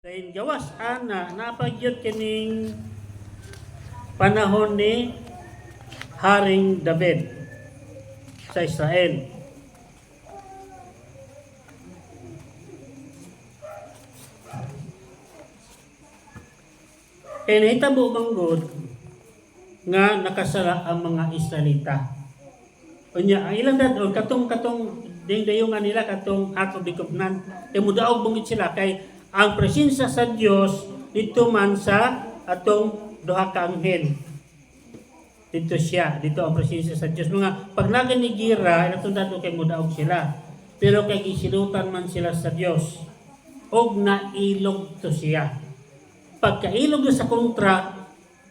Dayon gawas ana, napagyud kining panahon ni Haring David sa Israel. Kay nahitabo manggod nga nakasala ang mga Israelita. Unya ang ilang dadon katong katong ding dayungan nila, katong Ark of the Covenant, kay mudaog bungit sila kay ang presensya sa Dios dito man sa atong duha ka anghel. Dito siya, dito ang presensya sa Dios. Mga pag naganigira, atong dadon kay mudaog sila. Pero kay gisilutan man sila sa Dios og nailog to siya. Pagkailog sa kontra,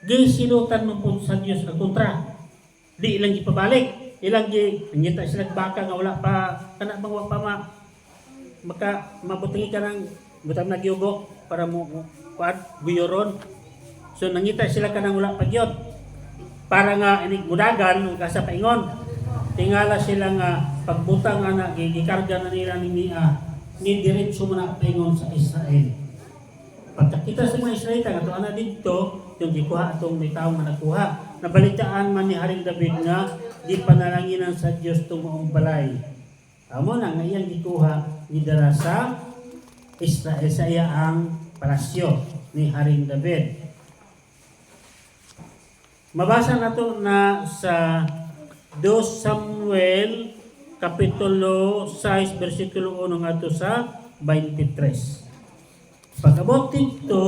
gisilutan man po sa Dios ang kontra. Di ilang ipabalik. Ilang gi ngita sila baka nga wala pa kana bang wa pa ma maka mabutingi ka ng butang nagyugo para mo kuan guyuron. So nangita sila kanang wala pa gyud. Para nga inig mudagan ug asa paingon. Tingala sila nga pagbutang ana, gikarga na nila ni Mia ni diretso mo na paingon sa Israel. Pagkakita sa mga Israelita nga ana didto, yung gikuha atong may tao nga nakuha. Nabalitaan man ni Haring David nga di panalanginan sa Dios tumuong balay. Amo na nga iyang gikuha, gidala sa Israel sa iya ang palasyo ni Haring David. Mabasa nato na sa 2 Samuel Kapitulo 6 versikulo 1 ngadto sa 23. Pag-abot dito,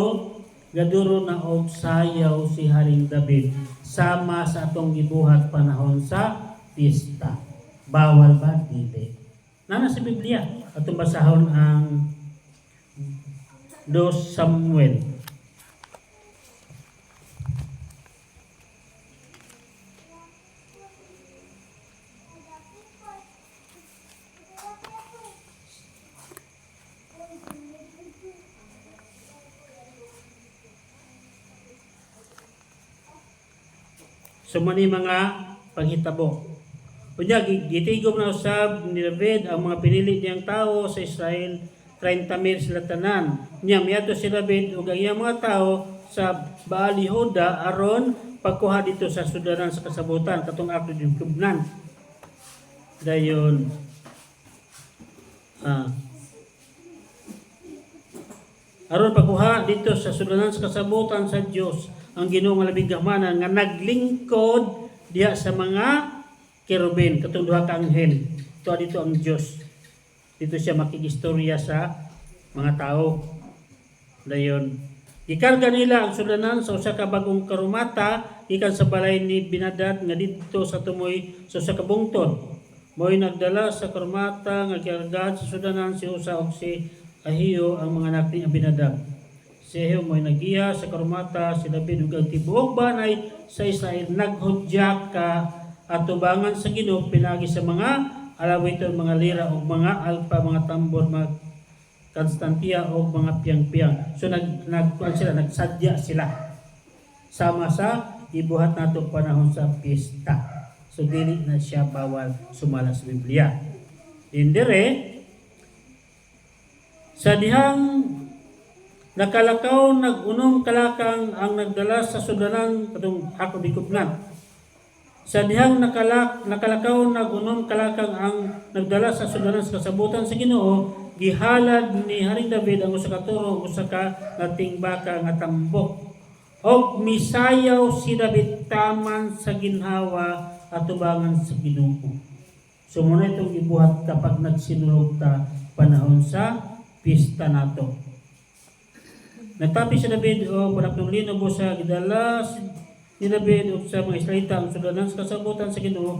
gaduro na og sayaw si Haring David sama sa atong gibuhat panahon sa pista. Bawal ba? Dili. Nana sa Biblia. Atong basahon ang 2 Samuel. So mani mga panghitabo. Unya gitigom na usab ni David ang mga pinili niyang tao sa Israel, 30,000 sila tanan. Nya miadto si David ug ang iyang mga tao sa Baal Yehuda aron pagkuha dito sa sudaran sa kasabutan, katong Ark of the Covenant. Dayon aron pagkuha dito sa sudaran sa kasabutan sa Dios, ang Ginoo nga labing gahmanan nga naglingkod diha sa mga kerubin, katong duha ka anghel. Ito dito ang Dios, dito siya makigistorya sa mga tao. Dayon gikarga nila ang sulanan sa usa ka bagong karumata gikan sa balay ni Binadad nga didto sa tumoy sa usa ka bungtod. Mo'y nagdala sa karumata nga gikargahan sa sudanan si Usa ug si Ahio, ang mga anak ni Abinadab. Si Ahio mo'y nagiya sa karumata. Si David ug ang tibuok banay sa Israel naghudya ka atubangan sa Ginoo pinagi sa mga alawiton, mga lira ug mga alpa, mga tambor, mga kanstantiya o mga piyang-piyang. So nag nagkuan sila, nagsadya sila. Sama sa ibuhat nato panahon sa piyesta. So dili na siya bawal sumala sa Biblia. Indire sa dihang nakalakaw nag-unom kalakang ang nagdala sa sudanan, katong Ark of the Covenant. Sa dihang nakalakaw nag-unom kalakang ang nagdala sa sudanan sa kasabutan sa Ginoo, gihalad ni Haring David ang usa ka turo ug usa ka nating baka nga tambok. Og misayaw si David taman sa ginhawa atubangan sa Ginoo. So muna itong gibuhat kapag nagsinulog ta panahon sa pista nato. Nagtapi si David o panapnong linog sa gidala ni David ug sa mga Israelita ang sudanan sa kasabutan sa Ginoo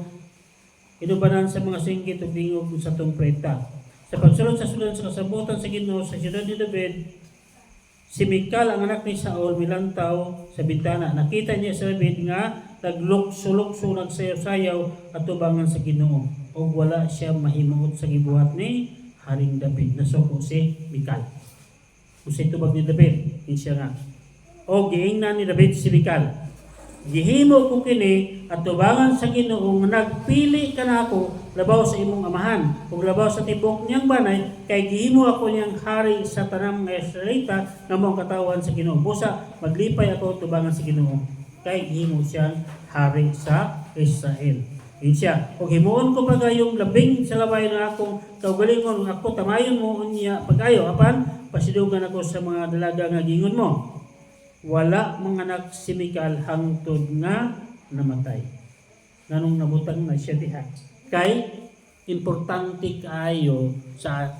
inubanan sa mga singgit ug dingog sa trompreta. Sa pagsulod sa sudanan sa kasabutan sa Ginoo sa siyudad ni David, si Mikal ang anak ni Saul milantaw sa bintana. Nakita niya si David nga naglukso-lukso, nagsayaw-sayaw at tubangan sa Ginoo ug wala siya mahimuot sa gibuhat ni Haring David. Nasuko si Mikal. Kung sa tubag ni David, hindi siya nga. O giingnan ni David si Mikal. Gihimo ko kini atubangan sa Ginoo nga nagpili kanako labaw sa imong amahan ug labaw sa tibuok niyang banay, kay gihimo ako niyang hari sa tanang mga Israelita nga mao ang katawhan sa Ginoo. Busa maglipay ako tubangan sa Ginoo kay gihimo siyang hari sa Israel. Yun siya. Ug himuon ko pagayong labing sa labay ng akong kaugalingon, ako tamayon mo unya pag-ayo, apan pasidugan ako sa mga dalaga nga gingon mo. Wala manganak si Mikal hangtod nga namatay. Nganong nabutang na siya diha? Kay importante kaayo sa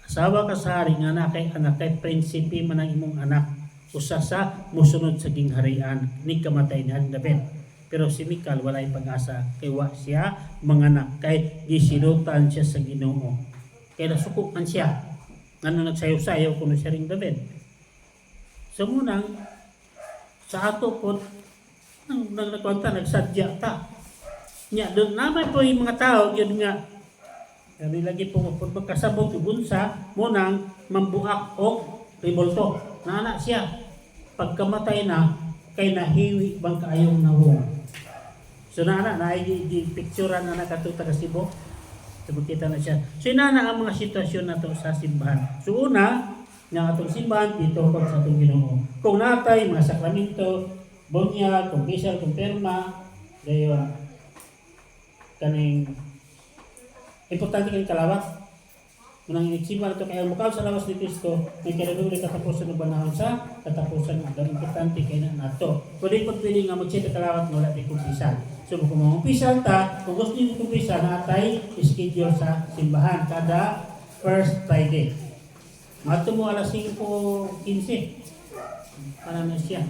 asawa ka sa hari nga na kay anak, kay prinsipe man ang imong anak, usa sa musunod sa gingharian ni kamatay ni Haring David. Pero si Mikal walay pag-asa kay wa siya manganak, kay gisilutan siya sa Ginoo, kay nasuko man siya ngano nagsayaw-sayaw kuno siya ring David. So munang sa ato po nang nang nagkwanta, nagsadya ta nya doon naman po yung mga tao yun nga. Kami lagi po kung magkasabot yung unsa mo nang mambuak o rebulto. Naana siya. Pagkamatay na, kay nahiwi bang kaayong nawong. So naana, na di picturean na nakatuta ka Cebu. So makita na siya. So inana ang mga sitwasyon na to sa simbahan. So una, nga atong simbahan dito kung sa atong Ginoo. Kung natay mga sakramento, bunyag, kumpisal, kumpirma, dayon kaning importante kay kalawat. Munang inigsimba na ito kaya mukha sa lawas ni Kristo may kinaluloy katapusan ng panahon sa katapusan ng adlaw. Importante kay na nato. Pwede po pwede nga magsita kalawat nga wala di kumpisal. So kung mamumpisal ta, kung gusto niyo kumpisal, natay schedule sa simbahan kada first Friday. Mato mo alas 5:15. Para na siya.